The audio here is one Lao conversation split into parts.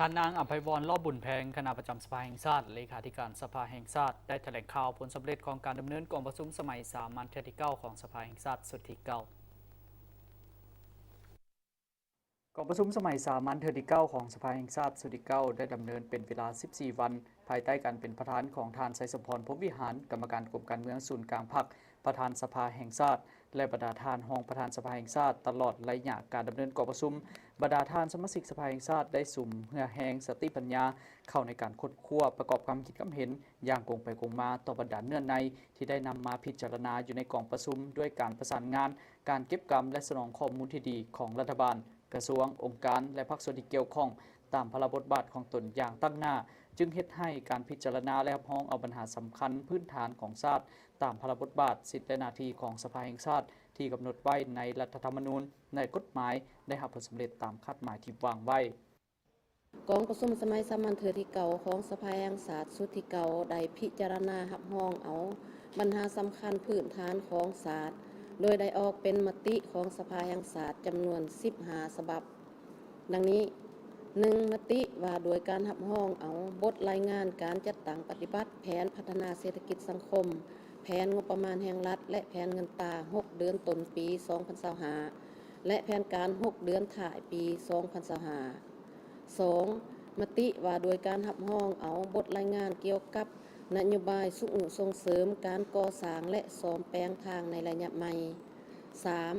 ທ່ານນາງ ອຳໄພວອນ ຫຼໍ່ບຸນແພງ ຄະນະປະຈຳສະພາແຫ່ງຊາດ, ເລຂາທິການສະພາແຫ່ງຊາດ ໄດ້ຖະແຫຼງຂ່າວຜົນສຳເລັດຂອງການດຳເນີນກອງປະຊຸມສະໄໝສາມັນເທື່ອທີເກົ້າຂອງສະພາແຫ່ງຊາດຊຸດທີເກົ້າ. ກອງປະຊຸມສະໄໝສາມັນເທື່ອທີເກົ້າຂອງສະພາແຫ່ງຊາດຊຸດທີເກົ້າ ໄດ້ດຳເນີນເປັນເວລາສິບສີ່ວັນ, ພາຍໃຕ້ການເປັນປະທານຂອງທ່ານ ໄຊສົມພອນ ພົມວິຫານ ກຳມະການກົມການເມືອງສູນກາງພັກ, ປະທານສະພາແຫ່ງຊາດ ແລະ ບັນດາທ່ານຮອງປະທານສະພາແຫ່ງຊາດ. ຕະຫຼອດໄລຍະການດຳເນີນກອງປະຊຸມ, ບັນດາທ່ານສະມາຊິກສະພາແຫ່ງຊາດໄດ້ສຸມເຫື່ອແຮງສະຕິປັນຍາເຂົ້າໃນການຄົ້ນຄວ້າປະກອບຄຳຄິດຄຳເຫັນຢ່າງກົງໄປກົງມາຕໍ່ບັນດາເນື້ອໃນທີ່ໄດ້ນຳມາພິຈາລະນາຢູ່ໃນກອງປະຊຸມ, ດ້ວຍການປະສານງານ ການເກັບກຳ ແລະ ສະໜອງຂໍ້ມູນທີ່ດີຂອງລັດຖະບານ, ກະຊວງ, ອົງການ ແລະ ພາກສ່ວນທີ່ກ່ຽວຂ້ອງ ຕາມພາລະບົດບາດຂອງຕົນຢ່າງຕັ້ງໜ້າ, ຈຶ່ງເຮັດໃຫ້ການພິຈາລະນາ ແລະ ຮັບຮອງເອົາບັນຫາສຳຄັນພື້ນຖານຂອງຊາດ ຕາມພາລະບົດບາດ, ສິດ ແລະ ໜ້າທີ່ຂອງສະພາແຫ່ງຊາດທີ່ກຳນົດໄວ້ໃນລັດຖະທຳມະນູນ ແລະ ກົດໝາຍ ໄດ້ຮັບຜົນສຳເລັດຕາມຄາດໝາຍທີ່ວາງໄວ້. ກອງປະຊຸມສະໄໝສາມັນເທື່ອທີເກົ້າຂອງສະພາແຫ່ງຊາດຊຸດທີເກົ້າ ໄດ້ພິຈາລະນາຮັບຮອງເອົາບັນຫາສຳຄັນພື້ນຖານຂອງຊາດ ໂດຍໄດ້ອອກເປັນມະຕິຂອງສະພາແຫ່ງຊາດຈຳນວນສິບຫ້າສະບັບ ດັ່ງນີ້: ໜຶ່ງ ມະຕິວ່າດ້ວຍການຮັບຮອງເອົາບົດລາຍງານການຈັດຕັ້ງປະຕິບັດແຜນພັດທະນາເສດຖະກິດສັງຄົມ, ແຜນງົບປະມານແຫ່ງລັດ ແລະ ແຜນເງິນຕາຫົກເດືອນຕົ້ນປີສອງພັນຊາວຫ້າ ແລະ ແຜນການຫົກເດືອນທ້າຍປີສອງພັນຊາວຫ້າ. ສອງ ມະຕິວ່າດ້ວຍການຮັບຮອງເອົາບົດລາຍງານກ່ຽວກັບນະໂຍບາຍຊຸກຍູ້ສົ່ງເສີມການກໍ່ສ້າງ ແລະ ສ້ອມແປງທາງໃນໄລຍະໃໝ່. ສາມ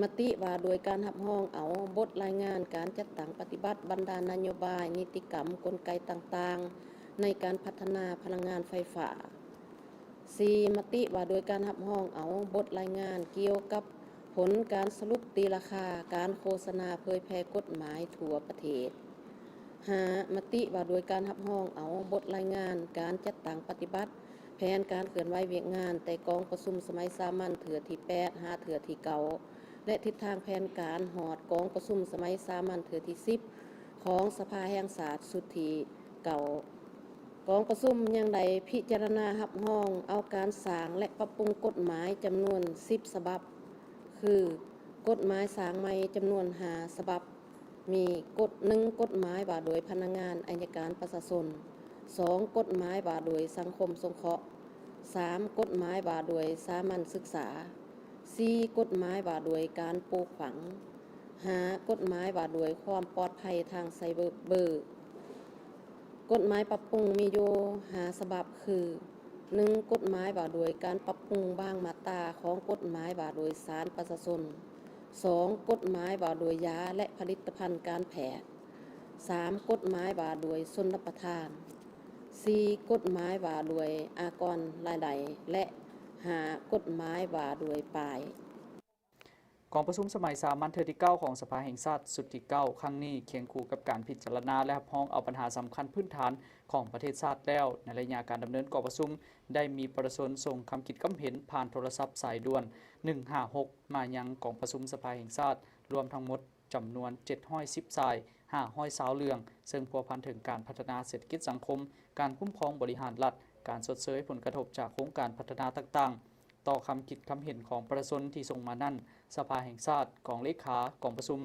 ມະຕິວ່າດ້ວຍການຮັບຮອງເອົາບົດລາຍງານການຈັດຕັ້ງປະຕິບັດບັນດານະໂຍບາຍ, ນິຕິກຳ, ກົນໄກຕ່າງໆ ໃນການພັດທະນາພະລັງງານໄຟຟ້າ. ສີ່ ມະຕິວ່າດ້ວຍການຮັບຮອງເອົາບົດລາຍງານກ່ຽວກັບຜົນການສະຫຼຸບຕີລາຄາການໂຄສະນາເຜີຍແຜ່ກົດໝາຍທົ່ວປະເທດ. ຫ້າ ມະຕິວ່າດ້ວຍການຮັບຮອງເອົາບົດລາຍງານການຈັດຕັ້ງປະຕິບັດແຜນການເຄື່ອນໄຫວວຽກງານ ແຕ່ກອງປະຊຸມສະໄໝສາມັນເທື່ອທີແປດ ຫາເທື່ອທີເກົ້າ ແລະ ທິດທາງແຜນການຮອດກອງປະຊຸມສະໄໝສາມັນເທື່ອທີສິບຂອງສະພາແຫ່ງຊາດຊຸດທີເກົ້າ. ກອງປະຊຸມຍັງໄດ້ພິຈາລະນາຮັບຮອງເອົາການສ້າງ ແລະ ປັບປຸງກົດໝາຍຈຳນວນສິບສະບັບ ຄື ກົດໝາຍສ້າງໃໝ່ຈຳນວນຫ້າສະບັບ, ມີ ກົດ ໜຶ່ງ ກົດໝາຍວ່າດ້ວຍພະນັກງານໄອຍະການປະຊາຊົນ, ສອງ ກົດໝາຍວ່າດ້ວຍສັງຄົມສົງເຄາະ, ສາມ ກົດໝາຍວ່າດ້ວຍສາມັນສຶກສາ, ສີ່ ກົດໝາຍວ່າດ້ວຍການປູກຝັງ, ຫ້າ ກົດໝາຍວ່າດ້ວຍຄວາມປອດໄພທາງໄຊເບີ. ກົດໝາຍປັບປຸງມີຢູ່ຫ້າສະບັບ ຄື ໜຶ່ງ ກົດໝາຍວ່າດ້ວຍການປັບປຸງບາງມາດຕາຂອງກົດໝາຍວ່າດ້ວຍສານປະຊາຊົນ, ສອງ ກົດໝາຍວ່າດ້ວຍຢາ ແລະ ຜະລິດຕະພັນການແພດ, ສາມ ກົດໝາຍວ່າດ້ວຍຊົນລະປະທານ, ສີ່ ກົດໝາຍວ່າດ້ວຍອາກອນລາຍໄດ້ ແລະ ຫ້າ ກົດໝາຍວ່າດ້ວຍປ້າຍ. ກອງປະຊຸມສະໄໝສາມັນເທື່ອທີເກົ້າຂອງສະພາແຫ່ງຊາດຊຸດທີເກົ້າຄັ້ງນີ້ ຄຽງຄູ່ກັບການພິຈາລະນາ ແລະ ຮັບຮອງເອົາບັນຫາສຳຄັນພື້ນຖານຂອງປະເທດຊາດແລ້ວ, ໃນໄລຍະການດຳເນີນກອງປະຊຸມ ໄດ້ມີປະຊາຊົນສົ່ງຄຳຄິດຄຳເຫັນຜ່ານໂທລະສັບສາຍດ່ວນ ໜຶ່ງຫ້າຫົກ ມາຍັງກອງປະຊຸມສະພາແຫ່ງຊາດ ລວມທັງໝົດຈຳນວນ ເຈັດຮ້ອຍສິບ ສາຍ, ຫ້າຮ້ອຍຊາວເລື່ອງ, ເຊິ່ງພົວພັນເຖິງການພັດທະນາເສດຖະກິດສັງຄົມ, ການຄຸ້ມຄອງບໍລິຫານລັດ, ການຊົດເຊີຍຜົນກະທົບຈາກໂຄງການພັດທະນາຕ່າງໆ. ຕໍ່ຄຳຄິດຄຳເຫັນຂອງປະຊາຊົນທີ່ສົ່ງມານັ້ນ, ສະພາແຫ່ງຊາດ, ກອງເລຂາກອງປະຊຸມ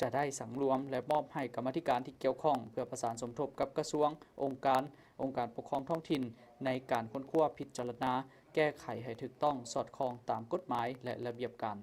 ຈະໄດ້ສັງລວມ ແລະ ມອບໃຫ້ກຳມາທິການທີ່ກ່ຽວຂ້ອງ ເພື່ອປະສານສົມທົບກັບກະຊວງ, ອົງການ, ອົງການປົກຄອງທ້ອງຖິ່ນ ໃນການຄົ້ນຄວ້າ, ພິຈາລະນາ, ແກ້ໄຂໃຫ້ຖືກຕ້ອງ, ສອດຄ່ອງຕາມກົດໝາຍ ແລະ ລະບຽບການ.